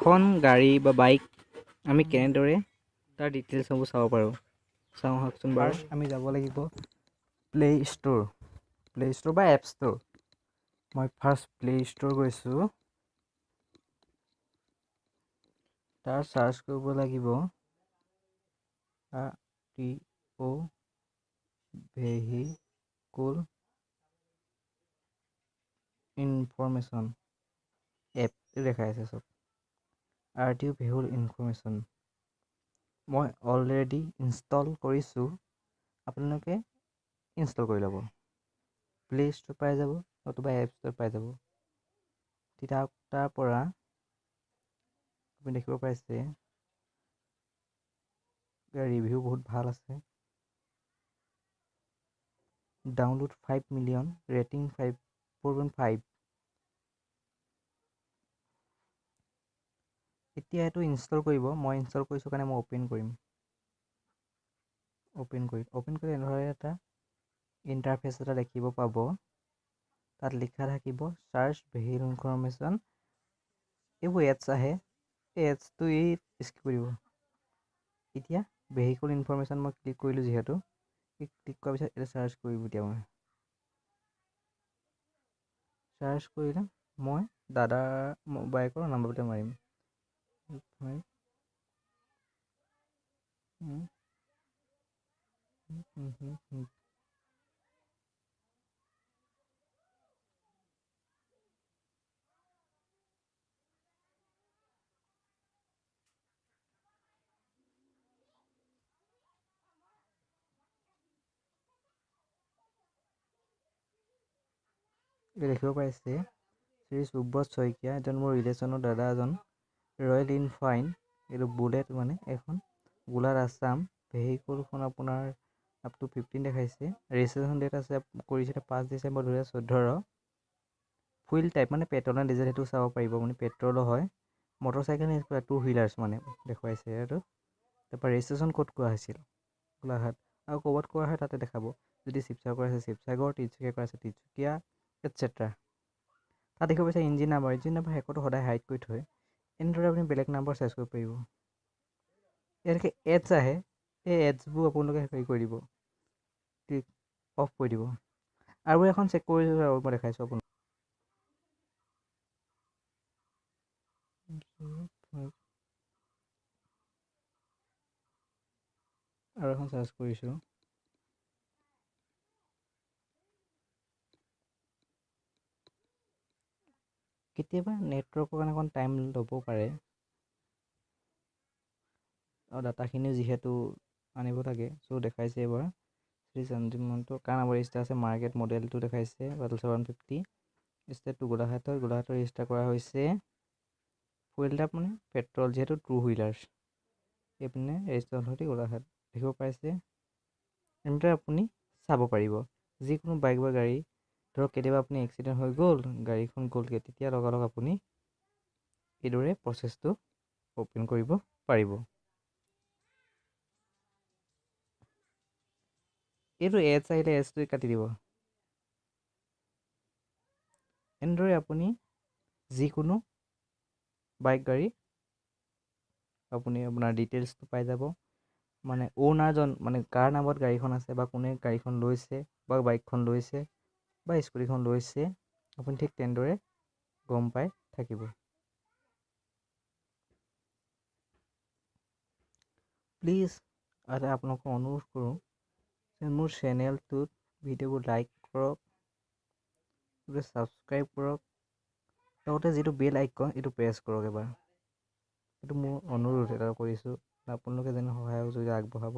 এখন গাড়ী বা বাইক আমি কেনেদৰে তাৰ ডিটেইলছসমূহ চাব পাৰোঁ, চাওঁ আহকচোন বাৰু। আমি যাব লাগিব প্লে' ষ্ট'ৰ বা এপ ষ্ট'ৰ। মই ফাৰ্ষ্ট প্লে' ষ্ট'ৰ গৈছোঁ, তাৰ চাৰ্চ কৰিব লাগিব RTO vehicle information app দেখাই আছে চব। RTO vehicle information মই অলৰেডি ইনষ্টল কৰিছোঁ, আপোনালোকে ইনষ্টল কৰি ল'ব। প্লে' ষ্ট'ৰ পাই যাব নতুবা এপ ষ্ট'ৰ পাই যাব। তেতিয়া তাৰ পৰা আপুনি দেখিব পাইছে ইয়াৰ ৰিভিউ বহুত ভাল আছে। Download 5 million, rating 4.5। এতিয়া এইটো ইনষ্টল কৰিব, মই ইনষ্টল কৰিছোঁ কাৰণে মই অ'পেন কৰিম। অ'পেন কৰি এনেধৰণে এটা ইণ্টাৰফেচ এটা দেখিব পাব। তাত লিখা থাকিব চাৰ্চ ভেহিকল ইনফৰমেশ্যন। এইবোৰ এডছ আহে, এই এডছটো এই স্কিপ কৰিব। এতিয়া ভেহিকল ইনফৰমেশ্যন মই ক্লিক কৰিলোঁ, যিহেতু ক্লিক কৰাৰ পিছত এইটো চাৰ্চ কৰিব। এতিয়া মই চাৰ্চ কৰিলে মই দাদাৰ বাইকৰ নাম্বাৰটো মাৰিম। 5 দেখিব পাইছে শ্ৰী সুব্ৰত শইকীয়া, এজন মোৰ ৰিলেশ্যনৰ দাদা এজন। ৰয়েল ইনফাইন, এইটো বুলেট মানে এখন গোলাঘাট আছাম। ভেহিকলখন আপোনাৰ আপ টু 15 দেখাইছে। ৰেজিষ্ট্ৰেশ্যন ডেট আছে কৰিছিলে 5 ডিচেম্বৰ 2014। ফুইল টাইপ মানে পেট্ৰল নে ডিজেল সেইটো চাব পাৰিব, মানে পেট্ৰলো হয়। মটৰচাইকেল টু হুইলাৰ্ছ মানে দেখুৱাইছে এইটো। তাৰপৰা ৰেজিষ্ট্ৰেশ্যন ক'ত কৰা হৈছিল, গোলাঘাট। আৰু ক'ৰবাত কৰা হয় তাতে দেখাব। যদি শিৱসাগৰ আছে শিৱসাগৰ, তিনিচুকীয়া কৰা আছে তিনিচুকীয়া, এটচেট্ৰা। তাত দেখিব পাইছে ইঞ্জিন নাম্বাৰ। ইঞ্জিন নাম্বাৰ শেষতো সদায় হাইড কৰি থয়। এনেদৰে আপুনি বেলেগ নাম্বাৰ চাৰ্চ কৰিব পাৰিব। ইয়াতকৈ এডছ আহে, এই এডছবোৰ আপোনালোকে হেৰি কৰি দিব, ক্লিক অফ কৰি দিব। আৰু এখন চেক কৰি মই দেখাইছোঁ আপোনাক। আৰু এখন চাৰ্চ কৰিছোঁ। কেতিয়াবা নেটৱৰ্কৰ কাৰণে অকণ টাইম ল'ব পাৰে, আৰু ডাটাখিনিও যিহেতু আনিব লাগে। চ' দেখাইছে এবাৰ শ্ৰী সঞ্জীৱ মহন্ত, কাৰ নামৰ ৰেজিষ্টাৰ আছে, মাৰ্কেট মডেলটো দেখাইছে পালচাৰ 150, ষ্টেটটো গোলাঘাটৰ, গোলাঘাটৰ ৰেজিষ্টাৰ কৰা হৈছে। ফুৱেল টাইপ মানে পেট্ৰল, যিহেতু টু হুইলাৰ্ছ। এইপিনে ৰেজিষ্টাৰ অথৰিটি গোলাঘাট দেখিব পাইছে। এনেদৰে আপুনি চাব পাৰিব যিকোনো বাইক বা গাড়ী। ধৰক কেতিয়াবা আপুনি এক্সিডেণ্ট হৈ গ'ল, গাড়ীখন গ'লগৈ, তেতিয়া লগালগ আপুনি এইদৰে প্ৰচেছটো অ'পেন কৰিব পাৰিব। এইটো এডছ আহিলে এডছটো কাটি দিব। এনেদৰে আপুনি যিকোনো বাইক গাড়ী আপুনি আপোনাৰ ডিটেইলছটো পাই যাব। মানে অ'নাৰজন, মানে কাৰ নামত গাড়ীখন আছে বা কোনে গাড়ীখন লৈছে বা বাইকখন লৈছে বা স্কুটিখন লৈছে, আপুনি ঠিক তেনেদৰে গম পাই থাকিব। প্লিজ এটা আপোনালোকক অনুৰোধ কৰোঁ যে মোৰ চেনেলটোত ভিডিঅ'বোৰ লাইক কৰক, ছাবস্ক্ৰাইব কৰক, লগতে যিটো বেল আইকন এইটো প্ৰেছ কৰক এবাৰ। এইটো মোৰ অনুৰোধ এটা কৰিছোঁ, আপোনালোকে যেনে সহায় সহযোগিতা আগবঢ়াব।